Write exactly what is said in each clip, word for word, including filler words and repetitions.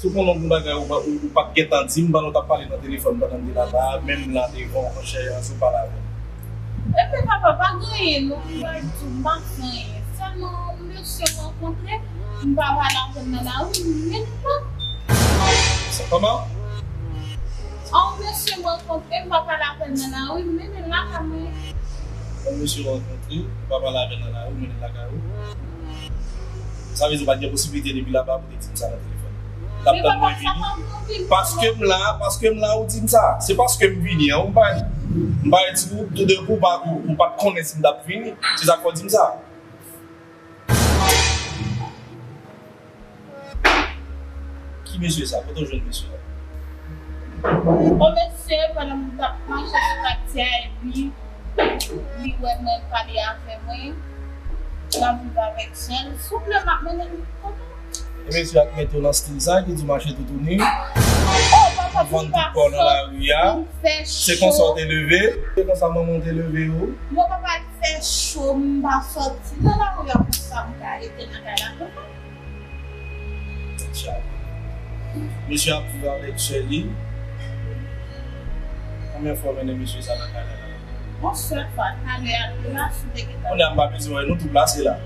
Ou konnen yon bagay ou pa, ou, ou pa t gentan di m pandan w t ap pale nan telefòn pandan m te laba a, menm la devan w, monchè, ann sou pale avè m. Epi papa, pa gen anyen non, m pral di w, m pa fè anyen. Sèlman yon mesye m rankontre, m pa pale avè l nan lari, m mennen l la. Sa kòman? Yon mesye m rankontre, m pa pale avè l nan lari, m mennen l lakay mwen. Yon mesye w rankontre, ou pa pale avè l nan lari, ou mennen l lakay ou. Sa vle di ou pa t gen posiblite depi laba pou te di m sa nan telefòn. Ou t ap tann mwen vini. Paske m la, paske m la, ou di m sa. Se paske m vini an, ou pa, m pa di ou, toudenkou, ou pa, ou, ou pa t konnen si m t ap vini. Se sa k fè w di m sa. Ki mesye sa? Kote w jwenn mesye a? Yon mesye, pandan m t ap mache sou katye a, epi li wè mwen, l pale avè mwen, l ap viv avèk sè l. Souple, m ap mennen l kote w. E mesye a k mete w nan stil sa, ki di w mache toutouni, vann tout kò w nan lari a. Se konsa w te leve? Se konsa manman w te leve w? Bon, papa, fè cho, m pa sòti nan lari a konsa, m ka rete nan kay la konsa. Tèt chaje. Mesye ap viv avèk sè li. Konbyen fwa w mennen mesye sa nan kay la? Yon sèl fwa, talè a, demen si w te gentan. Kounye a m pa bezwen wè nou tou plase la.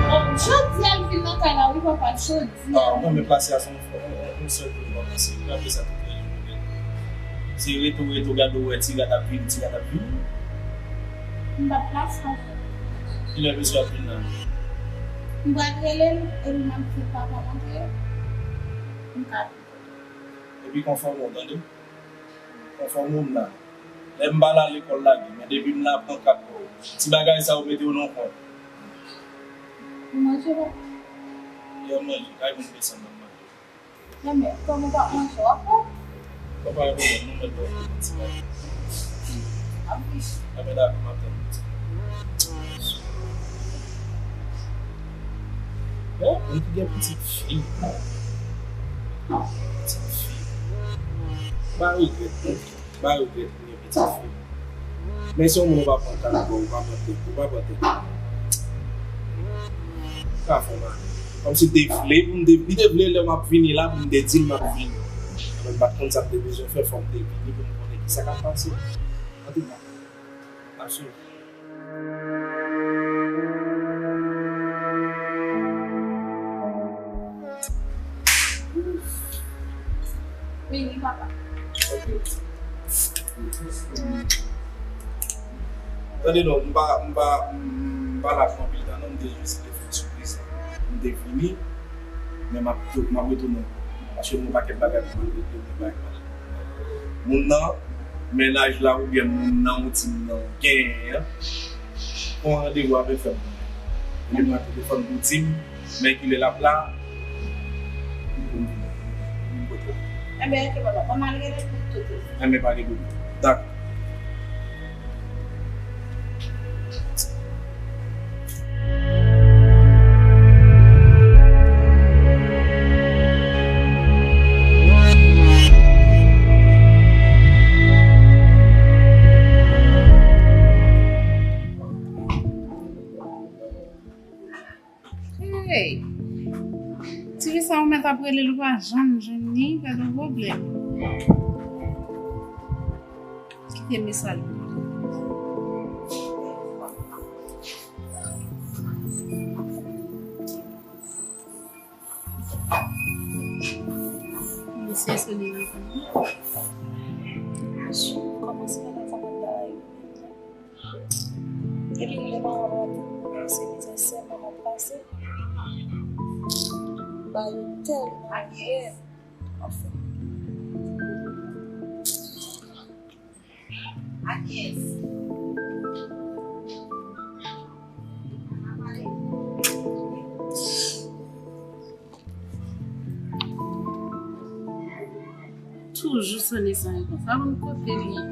Bon, jodi a l vin nan kay la, wi, papa, jodi a. Ah, mwen, men plase a se yon, yon, yon sèl kote w ap panse. Gade sa tout lè yo. Se rete w rete w gade w wè ti rat ap vini, ti rat ap vini. M pa t la sa. Kilè mesye ap vin la? M pral rele l, epi m ap di l papa m antre. M ka vin. Epi konfòme w, tande? Konfòme w m la. Lè m pa la lekòl lage, men depi m la pran kat kò w. Ti bagay sa yo mete w nan yon kwen. Ou manje papa? Yè m manje, kay moun desann nan manje. Enben, kòm ou p ap manje, w ap fè? Bon, pa gen pwoblèm, nou mèt ba w ti bagay. Anplis. Enben, dakò, m ap tann ou ti bagay. Bon, moun ki gen pitit fi. Pitit fi. M pa regrèt, non. M pa regrèt. Pitit fi. Men si yon moun ou pa pran tan avè w, ou pa pran tèt, ou pa pran tèt. Sa fè mal. Kòmsi te vle pou m te, li te vle lè m ap vini la pou m te di l m ap vini. Mwen m pa t konn sa m te bezwen fè, fò m te vini pou m konnen kisa k ap pase. Antouka, n ap swiv. Vini, papa. Tande non, m pa, m pa, m pa la pou anpil tan non, m te jis te fè yon sipriz. M te vini, men m ap, m ap retounen ankò. Paske gen yon pakèt bagay pou m al regle, yon pakèt bagay pou m al regle. Moun nan, mennaj la oubyen moun nan, ou di m nan, genyen an, pran randevou avè fè m. Li pran telefòn pou di m, men kilè l ap la, pou m vini. Pou m vini kote l. Enben, ok, papa, ban m al rele l pou m tout. Enben, pa gen pwoblèm. Dakò. Hey! Tifi sa ou mèt ap rele l ou pa janm jwenn li, gade yon pwoblèm. Kite mesaj pou li. Mesye, se li reponn. Kòmanse nan kòmantè a yo. Epi lè maman mande m, se mizè sèlman m ap pase. Ba yo tèlman yè, anfen. Agnès. Toujou sone san repons. Pa konn kote li ye.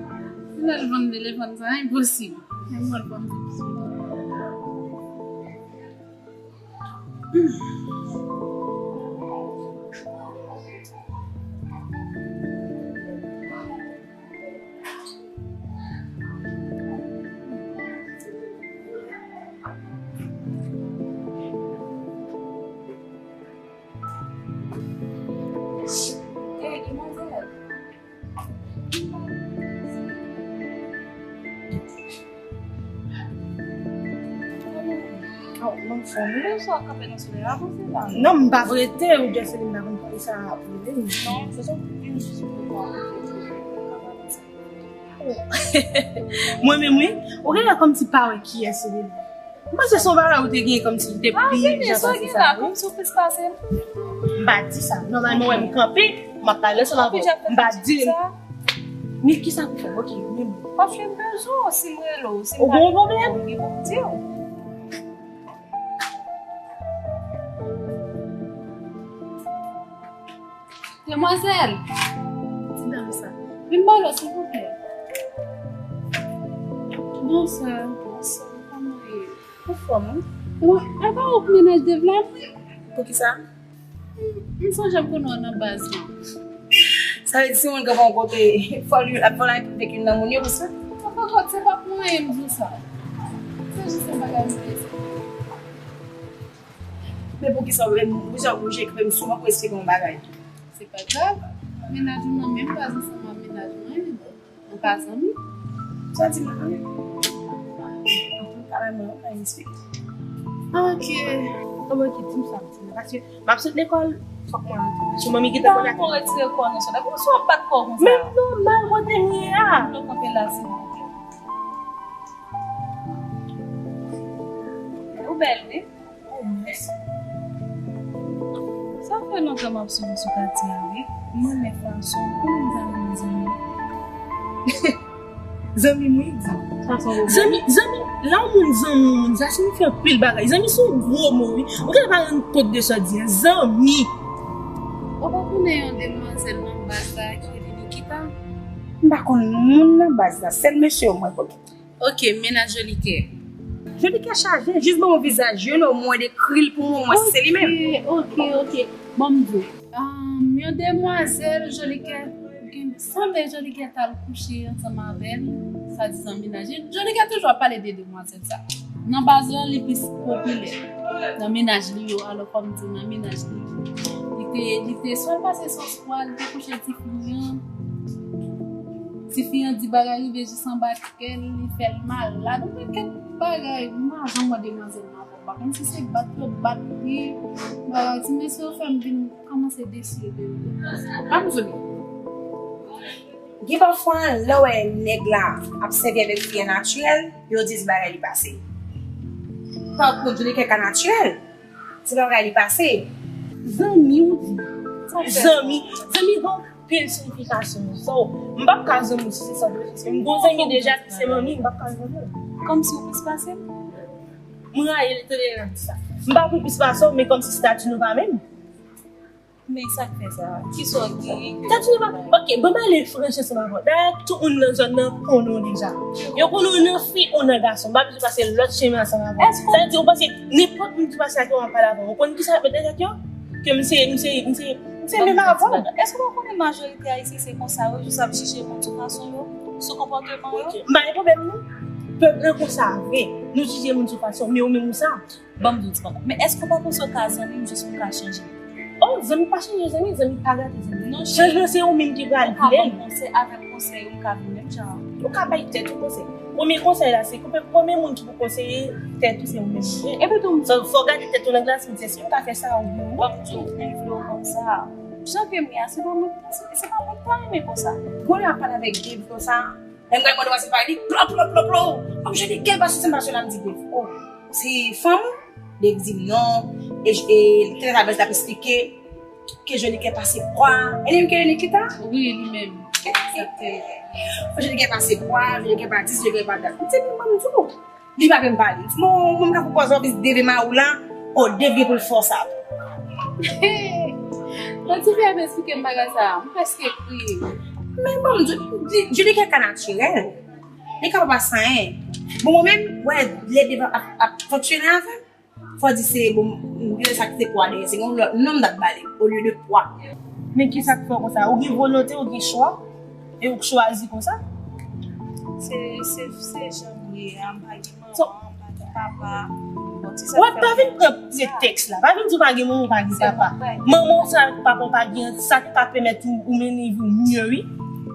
Si l al vann telefòn sa, enposib. Men mwen l vann telefòn. Anfòm, wi. Lè sa w kanpe nan solèy la, avanse la. Non, m pa vle te, ou Jocelyn, m pa konn ki sa pou li. Non, se sa w vin jis pou w. Mwen menm, wi. Ou genlè kòmsi pa wè kiyès ou ye. M panse se yon bagay ou te gen kòmsi ou te pi jan pase sa, wi. Kòmsi ou plis pase m. M pa di sa. Nòmalman, wè m kanpe, m ap pale ansanm avè w. M pa di. Men kisa pou fè? Ok, men. Paske m bezwen w, si m rele w, si m pa gen pwoblèm, m gen pou m di w. Demwazèl! Ti dam sa. Vin bò la, silvouplè. Bonswa. Bonswa, kòman w ye? Anfòm, wi. Wi, apa ou k mennaj Dave la? Poukisa? M sonje m konnen w nan baz lan. Sa vle di si yon moun gen yon kote, fò l ap fè l avèk youn nan moun yo pou sa? An fèt, se pa pou anyen m di w sa. Se jis yon bagay m vle di. Men poukisa w menm, poukisa w oblije kanpe m sou mwen pou esplike yon bagay? Se pa grav. Mennaj ou nan menm baz ansanm ak mennaj mwen, nou pa zanmi? Sa di m la, anyen. Anyen, anyen, anyen, anyen, anyen. Ok. Kòman ki di m sa, m di m, paske m ap sot lekòl, fòk mwen rantre. Sou manmi ki te konn ak mwen. Retire kò w nan sòlèy. Kòman w ap bat kò w konsa? Men m nòmal kote m ye a. Ou kanpe la, silvouplè. Ou bèl, wi. Oh, mèsi. Sa fè lontan m ap swiv ou sou katye a, wi. M renmen fason ou menm ta renmen zanmi. Zanmi m, wi, di. Sa se yon zanmi, zanmi, lè yon moun zanmi yon moun, sa siyifi anpil bagay. Zanmi se yon gwo mo, wi. Ou genlè pa rann kont de sa w di a. Zanmi. Ou pa konnen yon demwazèl nan baz la ki rele Nikita? M pa konn moun nan baz la. Sèl mesye yo mwen konnen. Ok, mennaj Jolikè. Jolikè chaje, jis ban yon vizaj, you know, mwen dekri l pou mwen, mwen si se li menm. Ok, ok, ok. Bon, m di w. Ahn, yon demwazèl, Jolikè, gen, sanble Jolikè t al kouche ansanm avè l, swadizan mennaj li. Jolikè toujou ap pale de demwazèl sa. Nan baz lan, li plis popilè. Nan mennaj li yo, alò, kòm di, nan mennaj li, li te, li te swa l pase sòs pwa, li te kouche tifi an. Tifi an di bagay rive jis anba kè l, li fè l malad. Yon pakèt bagay, m pa janm wè demwazèl nan ankò. M pa konn si se bat yo bat li. Bagay, ti mesye yo fè m vin kòmanse desi de li. Pa bezwen. Gen pafwa, lè w wè nèg la ap sèvi avèk fi an natirèl, yo di se bagay li pase. Pa kont, Jolikè ka natirèl. Se pa bagay li pase. Zanmi, ou di. Zanmi, zanmi gen anpil siyifikasyon. So, m p ap ka zanmi w si se sa w vle, paske m gon zanmi deja ki se manmi, m p ap ka zanmi w. Kòmsi ou plis pase m? M rayi l, tande lè l ap di sa. M pa pou plis pase w, men kòmsi estati nou pa menm. Men sa k fè sa? Kisa w gen? Estati nou pa, ok, ban m ale franch ansanm avè w. Dayè, tout moun nan zòn nan konnen w deja. Yo konnen w nan fi ou nan gason. M pa bezwen pase lòt chemen ansanm avè w. Sa vle di, ou panse nenpòt moun ki pase ak yo, m ap pale avè w. Ou konn kisa k ap met nan tèt yo? Ke m se, m se, m se, m se menm avè w. Èske w pa konnen majorite Ayisyen se konsa yo, jis ap jije moun sou fason yo, sou konpòteman yo? Ok, m pa gen pwoblèm non. Pèp lan konsa vre. Nou jije moun sou fason, men ou menm ou sa. Ban m di w ti bagay. Men èske w pa panse w ka zanmi m jis pou w ka chanje? Oh, zanmi pa chanje zanmi, zanmi pa gate zanmi. Non, cheri. Chanjman se ou menm ki pral vle l. Ou ka ban m konsèy, avèk konsèy ou m ka vin menm jan an. Ou ka bay tèt ou konsèy. Premye konsèy la, se premye moun ki pou konseye tèt ou, se ou menm li ye. Epi tou, fò w gade tèt ou nan glas pou w di èske m ka fè sa oubyen non. Ban m di w, m vle w konn sa. Jan ke m ye a, se pa mwen, se, se pa mwen ki ta renmen konsa. Gwo lè ap pale avèk Dave konsa. Lè m gade mwen devan se pa li, plop, plop, plop, plop. Kòm Jolikè pa sou sensasyon la, m di Dave, oh, se fanm ou? Dave di m non. E, e, Tènèt Abèl t ap esplike ke Jolikè pase pwa. E li menm ke Nikita? Wi, li menm. Jolikè pase pwa, Jolikè pa dis, Jolikè pa dat. M di, men ban m di w. Li pa vle m pale. Bon, mwen m ka pwopozè w vin Dave ma ou la. Oh, Dave gen pou l fè w sa tou. Lè tifi a ap esplike m bagay sa a, m prèske kriye. Men bon, Jolikè ka natirèl. Li ka pa pase anyen. Bon, mwen menm, wè, lè Dave ap, ap fonksyone avè m, fò di se, bon, m gen sa ki se pwa dèyè, se yon lòt non m t ap ba li, olye de pwa. Men kisa k fè w konsa? Ou gen volonte, ou gen chwa, e ou k chwazi konsa? Se, se, se jan m ye a, m pa gen manman, m pa gen papa. Bon, ti sa. Wè, pa vin pran pretèks la. Pa vin di w pa gen manman, w pa gen papa. Manman w sa, papa w pa gen, sa k pa pèmèt ou, ou mennen vi w mye, wi.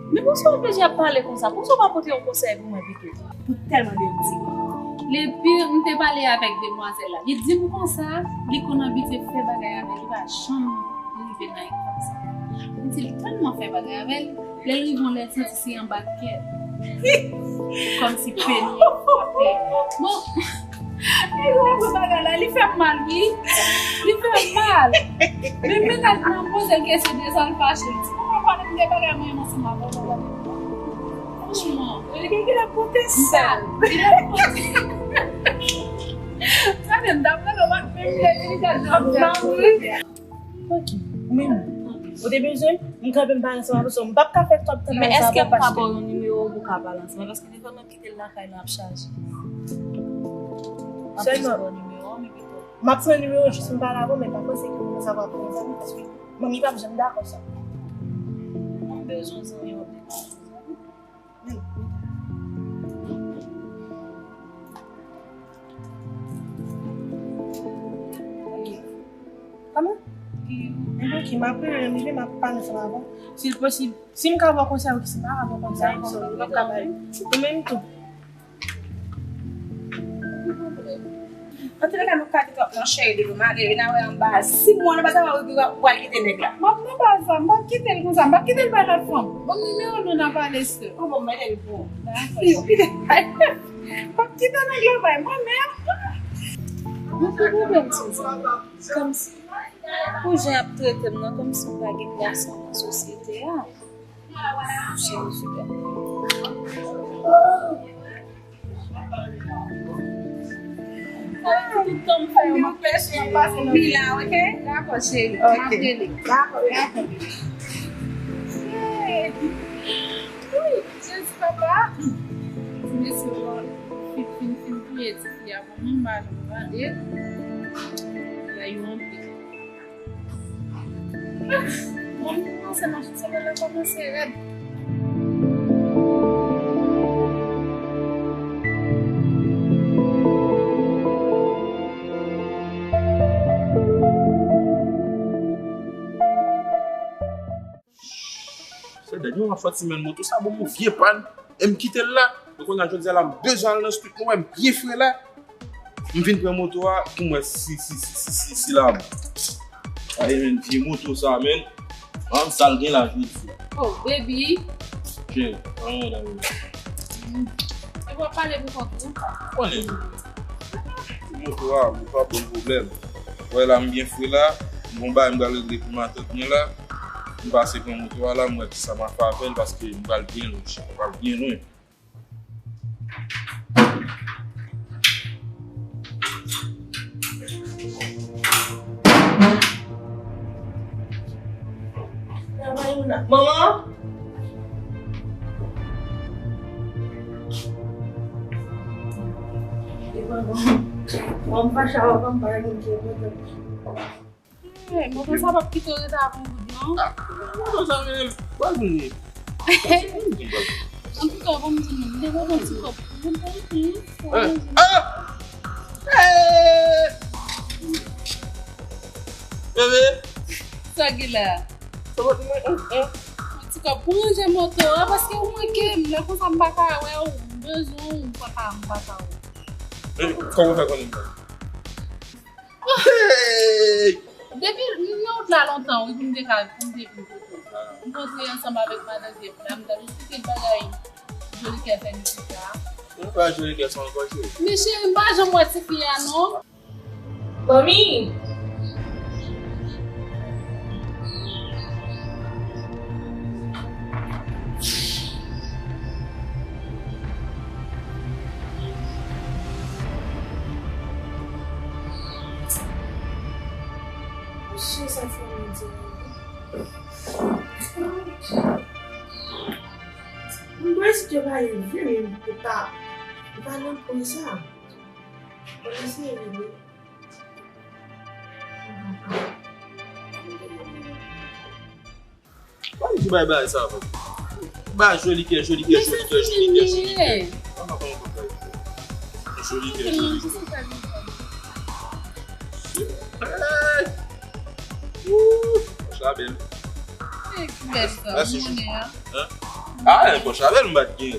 Men poukisa w oblije ap pale konsa? Poukisa w pa pote yon konsèy pou mwen pito? Pou tèlman de ti. Lepi m te pale avèk demwazèl la, li di m konsa, li konn abitye fè bagay avè l, li pa janm rive nan eta sa. M di l tèlman fè bagay avè l, lè l rive yon lè, l santi se anba kè l. Kòmsi peni ap frape. Bon, li wè bagay la, li fè m mal, wi. Li fè m mal. Men menaj mwen poze l kesyon de sa l fache. Li di, "Kòman w pale m de bagay mwen menm ansanm avè w?" Franchman. Li gen ki la pote sal. Li la pote. Sa menm, dam nan, nou pa menm lè li gade dam nan. Ok. Ou menm, ou te bezwen, m kanpe m pale ansanm avè w, m p ap ka fè twòp tan. Men èske m ka ba w yon nimewo pou w ka pale ansanm? Paske defann m ap kite l lakay la ap chaje. M ap jis ba w nimewo, men pito. M ap pran nimewo jis m pale avè w, men pa panse ke sa va pran zanmi, paske manmi p ap janm dakò sa. Mwen bezwen zanmi, mwen bezwen zanmi. Kòman? Enben, ok, m ap rele, m ap pale ansanm avè w. Si l posib, si m ka ba w konsèy, ok, si m pa ka ba w konsèy, m p ap ka ba l. Ou menm tou. Antoulèka, nou ka di twòp non, cheri doudou, malere, n a wè anba. Si mwen nan baz la, w pral kite nèg la. M ap nan baz la, m p ap kite l konsa, m p ap kite l bay lòt fanm. Bon, nimewo nou nan pale sè. Bon, bon, mwen bon. Dakò. M p ap kite nèg la bay mwen menm. Mwen pa pwoblèm sou sa. Kòmsi, pou jan y ap trete m nan, kòmsi m pa gen plas nan sosyete a. Cheri, cheri. Tout tan m fè yo, m ap pèse, m ap pase nan. Li la, ok? Dakò, cheri. M ap rele. Dakò, dakò. Hey! Wi, Jezi papa. Ti mesye yo fin, fin, fin touye ti fi a, mwen menm m pa janm gade. Bagay yo anpil. Mwen panse machin sèvèl la kòmanse rèd. Se dènye yon fwa ti men moto sa bon yon vye pàn. E m kite l la. Men kounye a jodi a la m bezwen al nan street mwen wè m byen fre la. M vin pran moto a pou m wè si, si, si, si, si, si la bon. Ay, men vye moto sa, men. An, sa l gen la, jodi a. Oh, baby. Cheri, an, nan men. E w ap pale pou kont ou? Konnen. Moto a, moto a bon pwoblèm. Wè la, m byen fre la. M gon bagay m pral regle pou matant mwen la. M pase pran moto a la, m wè kisa m a fè avè l, paske m pral byen lwen, m pral byen lwen. Manman! Manman, manman, pa chava, manman, pa gen ki. Hey, moto sa p ap kite w rete ak yon goud, non. Ah, moto sa menm, pa vini. Antouka, ban m di nou, m te voye yon ti kòb pou mwen, pou mwen. Ah! Hey! Bebe! Sa ki la? Sa pa di mwen, mm, mm. Yon ti kòb pou ranje moto a, paske ou manke m, lè konsa m pa ka wè w, m bezwen w, m pa ka, m pa ka wè w. Men, kòman w fè konnen m la? Hey! Depi m nan wout la lontan, wi, pou m te ka, pou m te vin kote w. M kontre ansanm avèk madan Zep la, m t ap esplike l bagay Jolikè fè Nikita. Mwen pa Jolikè sa ankò, cheri. Men cheri, m pa janm wè tifi a, non. Manmi! Mesye, sa fè mwen di. Mwen wè si te pale vre, men m pa, m pa nan pwen sa. Mwen eseye vre. Why you buy buy sa, man? Ba Jolikè, Jolikè, Jolikè, Jolikè, Jolikè. Jolikè, Jolikè. Hey! Woo! Pòch la bèl. Hey, ki bèl sa, mèsi, mounen an. Hein? Ah, pòch la bèl, m pa t gen.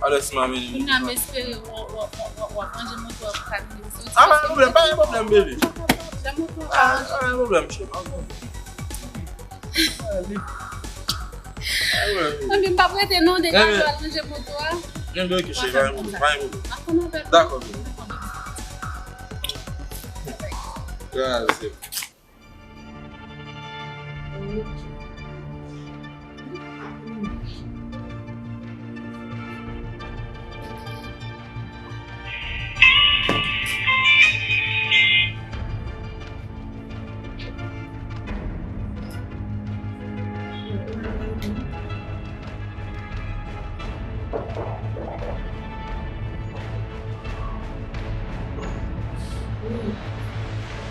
Alò, si m a mennen. Kounya m espere w, W ap, w ap, w ap ranje moto a pou ka vini soti. Ah, pa gen pwoblèm, pa gen pwoblèm, baby. Lè moto a pa ranje. Ah, pa gen pwoblèm, cheri. Anben, m p ap rete non, degaje w al ranje moto a. Enben, ok, cheri, pa gen pwoblèm, pa gen pwoblèm. M ap konn apèl ou. Dakò, baby. Gracias. Wi.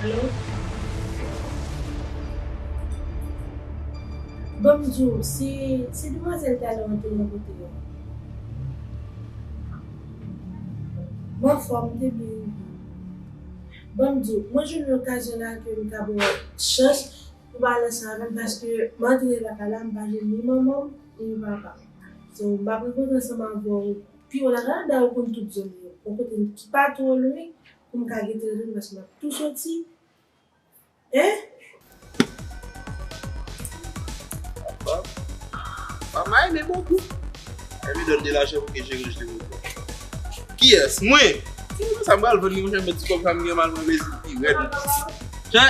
Alo? Ban m di w, se, se demwazèl talè an te nan kote yo. M anfòm, m te byen rive. Ban m di w, mwen jwenn yon okazyon la ke m ta ba w chans pou w al ansanm avè m, paske m antre lakay la, m pa jwenn ni manman m, ni papa m. So, m ap rankontre ansanm avè w pi wo lakay la, dayè ou konn tout zòn yo. Yon kote ki pa twò lwen, pou m ka gentan jwenn, paske m ap tou soti. Hein? Papa, papa, m renmen bon kou. Renmen donn de lajan pou ke jere jete bon kou. Kiyès? Mwen? Ki mwen sa m pral vann li, mwen, mèt ti kòb sa m gen mal mwen mezi pi rèd. Chè,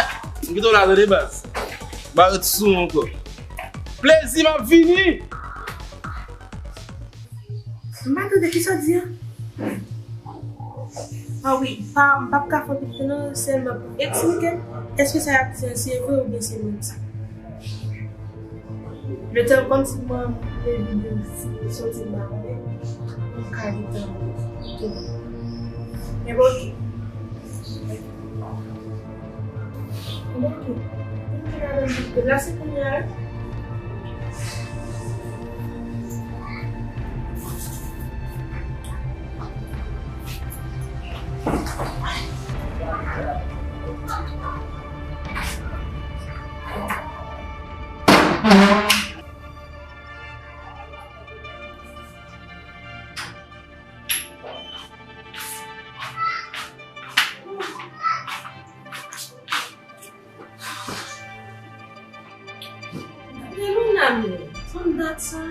m kite w la tande baz. M pa ret sou ankò. Plezi m ap vini. M pa tande kisa w di a. Ah wi, pa, m p ap ka fè pito non, sèlman pou eksplike m, èske sa y ap di a se vre oubyen se manti? Letan kòmsi mwen, mwen vin soti ba mwen, m ka gentan tounen. Men bon, ok. Bon, ok. Pou m vin avè m, paske la se kounye a, wi. Gade Luna menm, fanm dat sa.